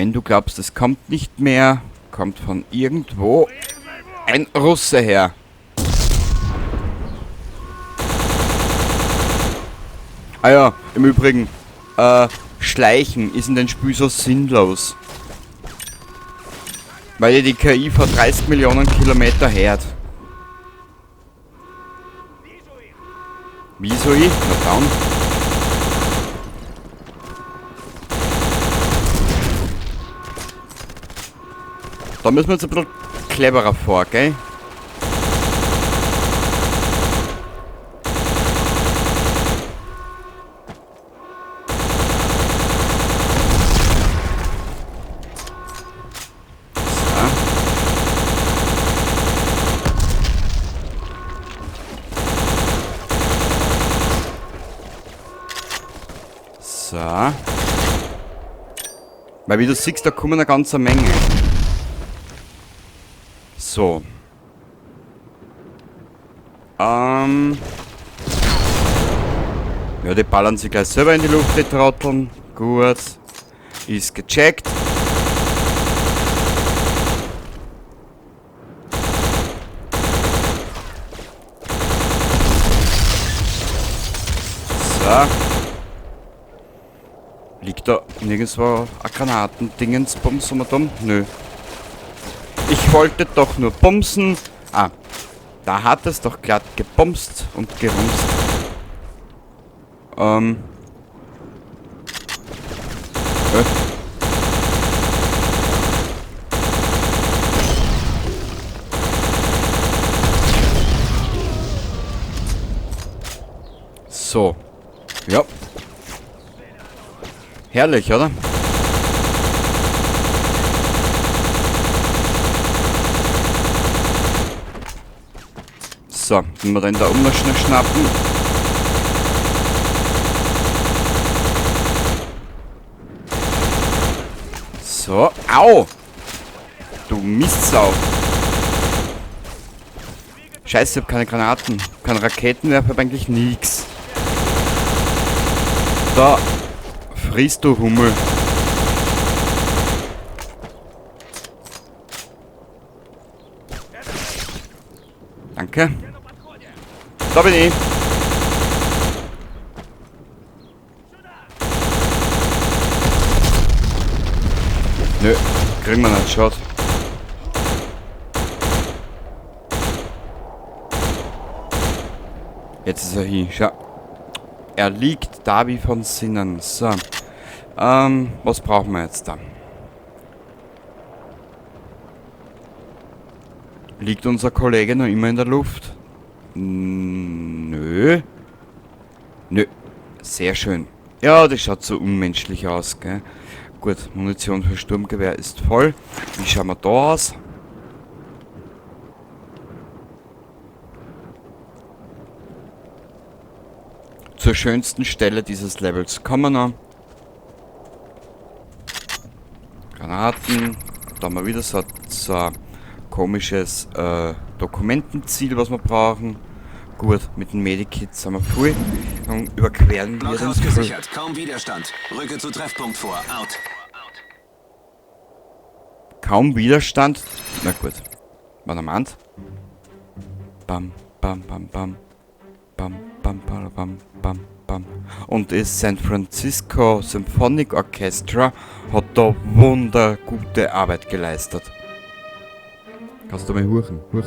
Wenn du glaubst, es kommt nicht mehr, kommt von irgendwo ein Russe her. Ah ja, im Übrigen, Schleichen ist in den Spiel so sinnlos. Weil ja die KI vor 30 Millionen Kilometer hört. Wieso ich? Na dann. Da müssen wir jetzt ein bisschen cleverer vor, gell? So. Weil wie du siehst, da kommen eine ganze Menge. So. Ja, die ballern sich gleich selber in die Luft, die Trotteln. Gut. Ist gecheckt. So. Liegt da nirgendwo ein Granatendingensbums um und um? Nö. Ich wollte doch nur bumsen. Ah, da hat es doch glatt gebumst und gerumst. So. Ja. Herrlich, oder? So, wenn wir den da oben noch schnell schnappen. So, au! Du Mistsau! Scheiße, ich hab keine Granaten. Kein Raketenwerfer, hab eigentlich nix. Da frisst du Hummel. Danke. Da bin ich. Nö, kriegen wir nicht, schaut. Jetzt ist er hin, schau. Er liegt da wie von Sinnen. So. Was brauchen wir jetzt da? Liegt unser Kollege noch immer in der Luft? Nö. Nö. Sehr schön. Ja, das schaut so unmenschlich aus, gell? Gut, Munition für Sturmgewehr ist voll. Wie schauen wir da aus? Zur schönsten Stelle dieses Levels kommen wir noch. Granaten. Da haben wir wieder so ein komisches Dokumentenziel, was wir brauchen. Gut, mit dem Medikit sind wir voll. Dann überqueren wir den Blockhaus Fluss. gesichert, kaum Widerstand. Rücke zu Treffpunkt vor. Out. Kaum Widerstand? Na gut. Warte mal. Bam, bam, bam, bam. Bam, bam, bam, bam, bam, bam. Und das San Francisco Symphonic Orchestra hat da wundergute Arbeit geleistet. Kannst du mal huchen? Huch.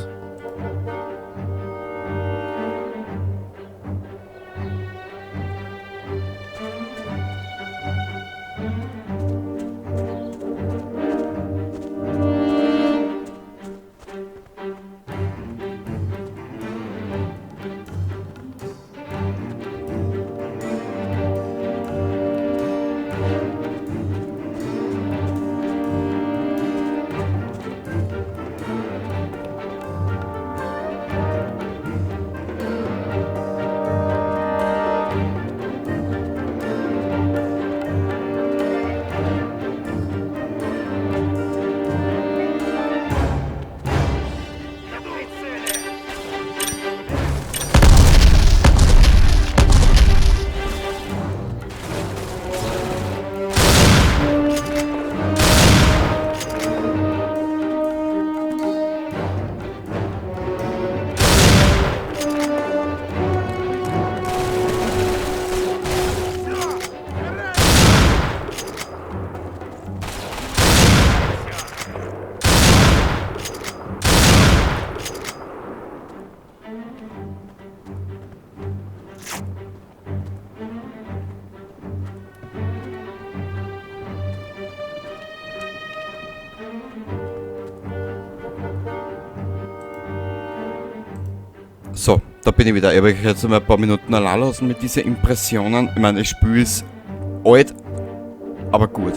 So, da bin ich wieder. Ich habe euch jetzt mal ein paar Minuten allein lassen mit diesen Impressionen. Ich meine, das Spiel ist alt, aber gut.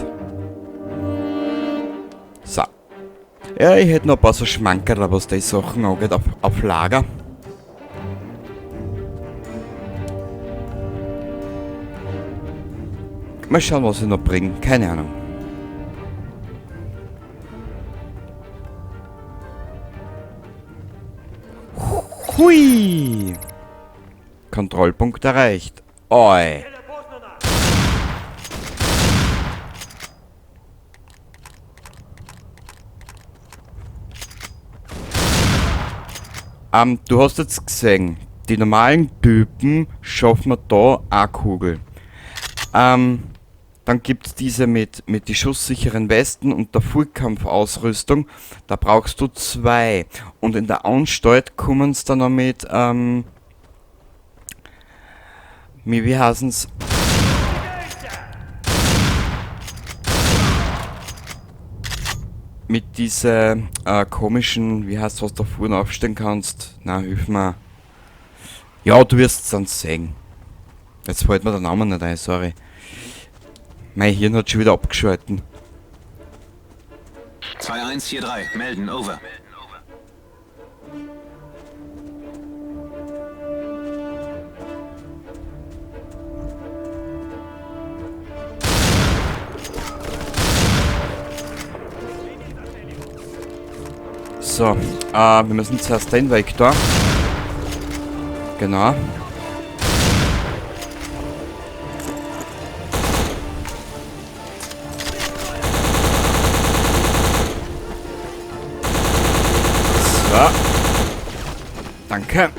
So. Ja, ich hätte noch ein paar so Schmankerl, was die Sachen angeht, auf Lager. Mal schauen, was ich noch bringe. Keine Ahnung. Hui! Kontrollpunkt erreicht. Oi! Du hast jetzt gesehen, die normalen Typen schaffen wir da eine Kugel. Dann gibt's diese mit die schusssicheren Westen und der Vollkampfausrüstung. Da brauchst du 2. Und in der Anstalt kommen's dann noch mit, wie heißen's? Mit diese komischen, wie heißt was du da vorne aufstehen kannst? Na, hilf mir. Ja, du wirst's dann sehen. Jetzt fällt mir der Name nicht ein, sorry. Mein Hirn hat schon wieder abgeschalten. 2143, melden, over. So, wir müssen zuerst den Weg da. Genau. So. Danke.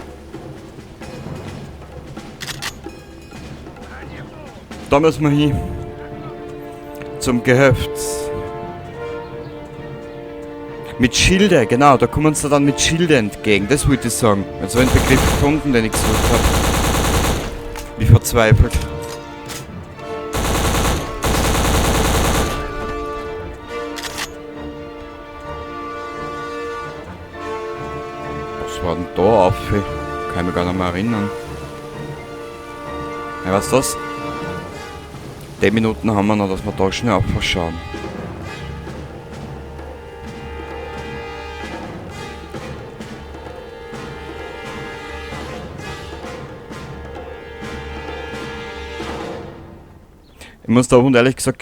Da müssen wir hin. Zum Gehöft. Mit Schilde, genau, da kommen sie dann mit Schilde entgegen, das wollte ich sagen. Jetzt habe ich einen Begriff gefunden, den ich gesucht habe. Wie verzweifelt. Was war denn da auf? Ich kann mich gar nicht mehr erinnern. Ja, was ist das? 10 Minuten haben wir noch, dass wir da schnell aufschauen. Ich muss da und ehrlich gesagt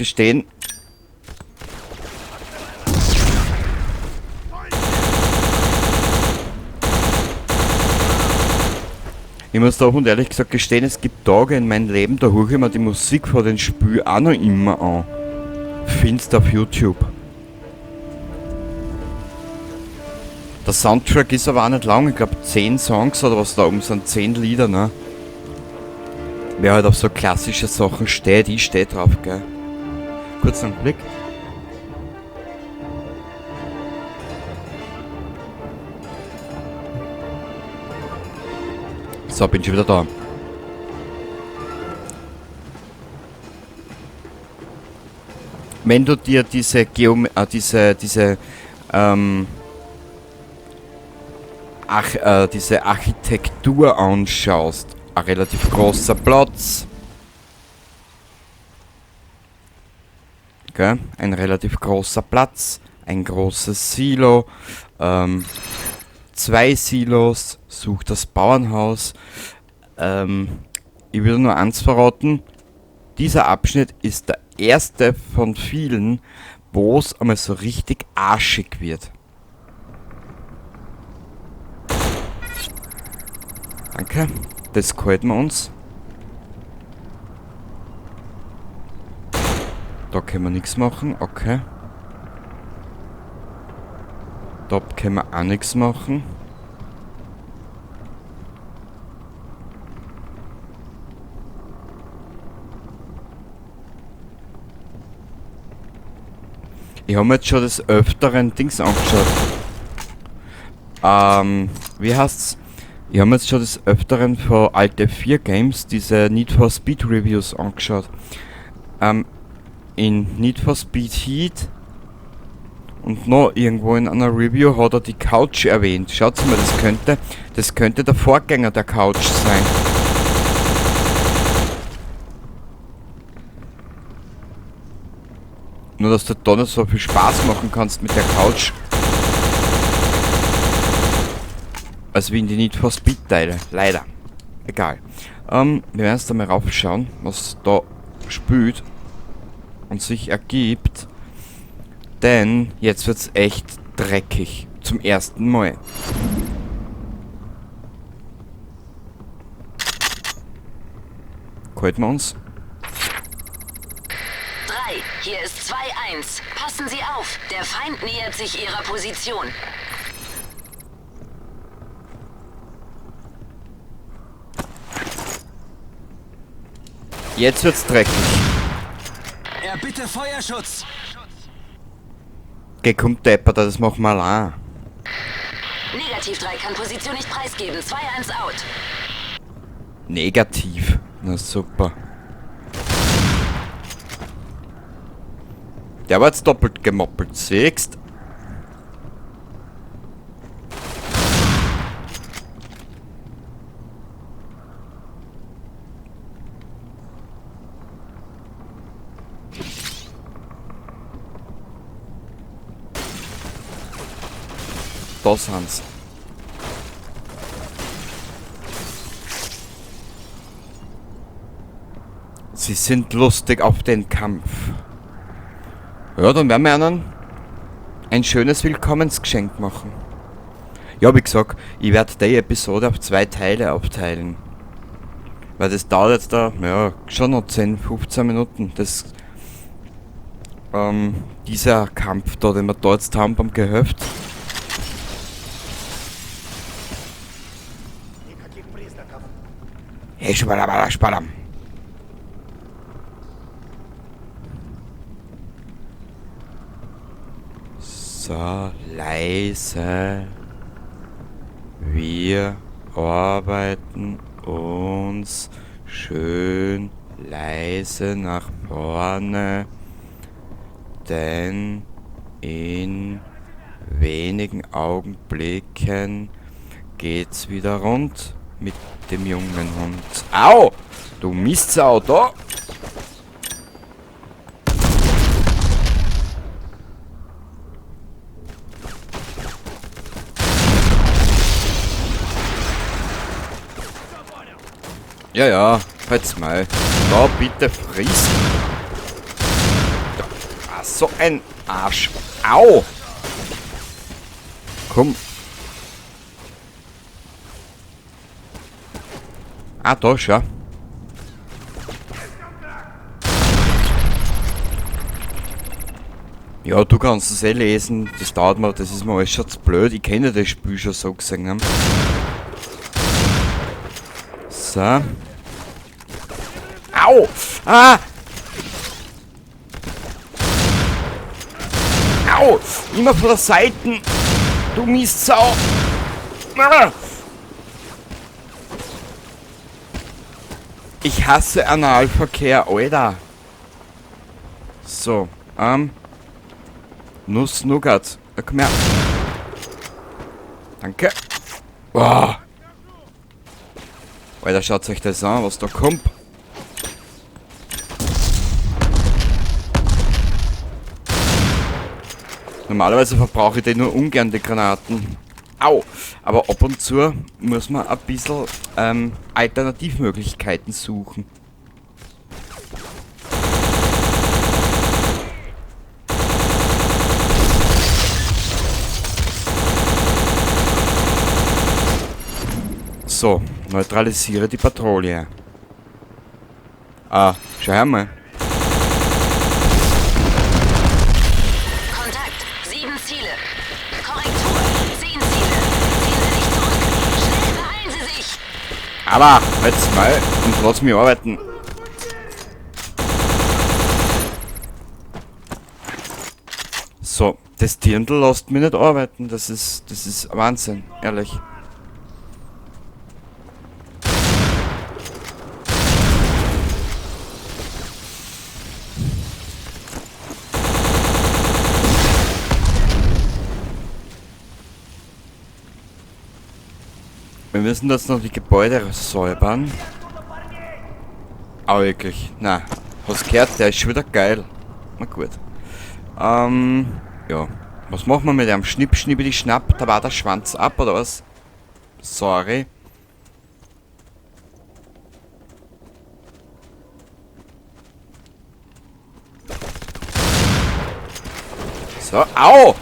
gestehen, es gibt Tage in meinem Leben, da höre ich mir die Musik vor den Spiel auch noch immer an. Findest du auf YouTube. Der Soundtrack ist aber auch nicht lang, ich glaub 10 Songs oder was da oben sind, 10 Lieder, ne? Wer halt auf so klassische Sachen steht, ich steh drauf, gell? Kurz einen Blick. So, bin schon wieder da. Wenn du dir diese diese Architektur anschaust, ein relativ großer Platz. Okay, ein relativ großer Platz, ein großes Silo, 2 Silos, such das Bauernhaus. Ich will nur eins verraten, dieser Abschnitt ist der erste von vielen, wo es einmal so richtig arschig wird. Danke, das gefällt mir uns. Da können wir nichts machen, okay. Da können wir auch nichts machen. Ich habe mir jetzt schon des Öfteren Dings angeschaut. Wie heißt's? Ich habe mir jetzt schon des Öfteren von Alt F4 Games diese Need for Speed Reviews angeschaut. In Need for Speed Heat Und noch irgendwo in einer Review hat er die Couch erwähnt. Schaut mal, das könnte der Vorgänger der Couch sein. Nur, dass du da nicht so viel Spaß machen kannst mit der Couch. Als wie in die Need for Speed Teile. Leider. Egal. Wir werden jetzt da mal raufschauen, was da spült und sich ergibt. Denn jetzt wird's echt dreckig. Zum ersten Mal. Halten wir uns. 3, hier ist 2-1. Passen Sie auf, der Feind nähert sich Ihrer Position. Jetzt wird's dreckig. Er bitte Feuerschutz. Geh, komm, Depper, das machen wir allein. Negativ 3 kann Position nicht preisgeben. 2-1 out. Negativ. Na super. Der war jetzt doppelt gemoppelt. Siehst? Da sind's. Sie sind lustig auf den Kampf. Ja, dann werden wir ihnen ein schönes Willkommensgeschenk machen. Ja, wie gesagt, ich werde die Episode auf 2 Teile aufteilen. Weil das dauert jetzt da, ja, schon noch 10, 15 Minuten. Dieser Kampf da, den wir da jetzt haben beim Gehöft. Hey, spadam, spadam. So, leise. Wir arbeiten uns schön leise nach vorne, denn in wenigen Augenblicken geht's wieder rund mit dem jungen Hund. Au! Du Mistsau, da! Ja, ja, halt's mal. Da, bitte friss. Da. Ah, so ein Arsch. Au! Komm. Ah, da, schau. Ja, du kannst es eh lesen. Das dauert mir, das ist mir alles schon zu blöd. Ich kenne das Spiel schon so gesehen. Ne? So. Au! Ah! Au! Immer von der Seite! Du Mistsau! Ah! Ich hasse Analverkehr, Alter! So, Nuss Nougat. Komm her. Danke. Boah. Alter, schaut euch das an, was da kommt. Normalerweise verbrauche ich die nur ungern, die Granaten. Au! Aber ab und zu muss man ein bisschen Alternativmöglichkeiten suchen. So, neutralisiere die Patrouille. Ah, schau her mal. Kontakt, 7 Ziele. Korrektur, 10 Ziele. Ziehen Sie sich zurück. Schnell, beeilen Sie sich. Aber, jetzt mal und lass mich arbeiten. So, das Dirndl lässt mich nicht arbeiten. Das ist Wahnsinn, ehrlich. Wir müssen das noch die Gebäude säubern. Aber wirklich, na, hast gehört, der ist schon wieder geil. Na gut. Ja. Was machen wir mit dem? Schnipp, schnippidi, schnapp, da war der Schwanz ab, oder was? Sorry. So, au!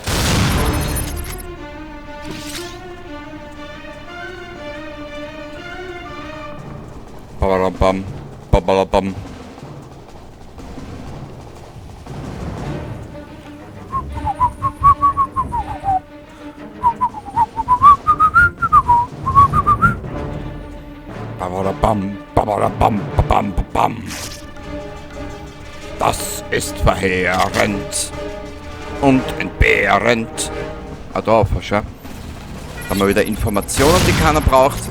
Babalabam, babalabam. Babalabam, babalabam, babam, babam. Das ist verheerend und entbehrend. Ah, da, schau. Haben wir wieder Informationen, die keiner braucht.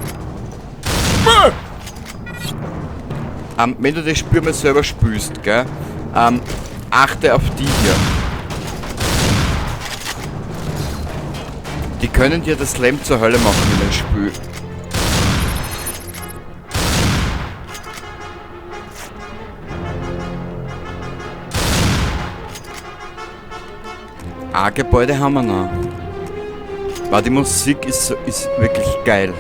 Wenn du das Spiel mal selber spülst, gell? Achte auf die hier. Die können dir das Leben zur Hölle machen in dem Spiel. Ein Gebäude haben wir noch. Wow, die Musik ist wirklich geil.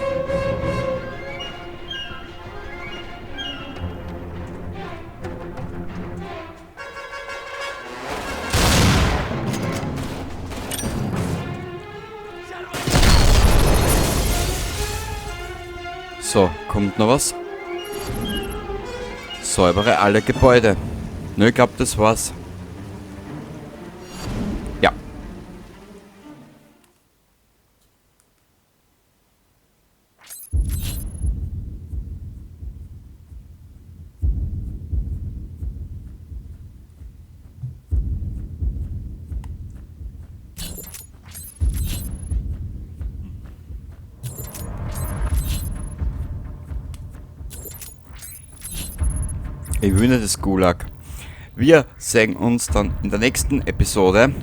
So, kommt noch was? Säubere alle Gebäude. Nö, ich glaub, das war's. Ja. Ich will nicht das Gulag. Wir sehen uns dann in der nächsten Episode.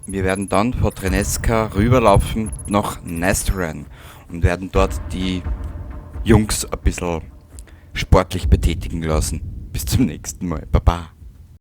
Wir werden dann von Treneska rüberlaufen nach Nastran und werden dort die Jungs ein bisschen sportlich betätigen lassen. Bis zum nächsten Mal. Baba.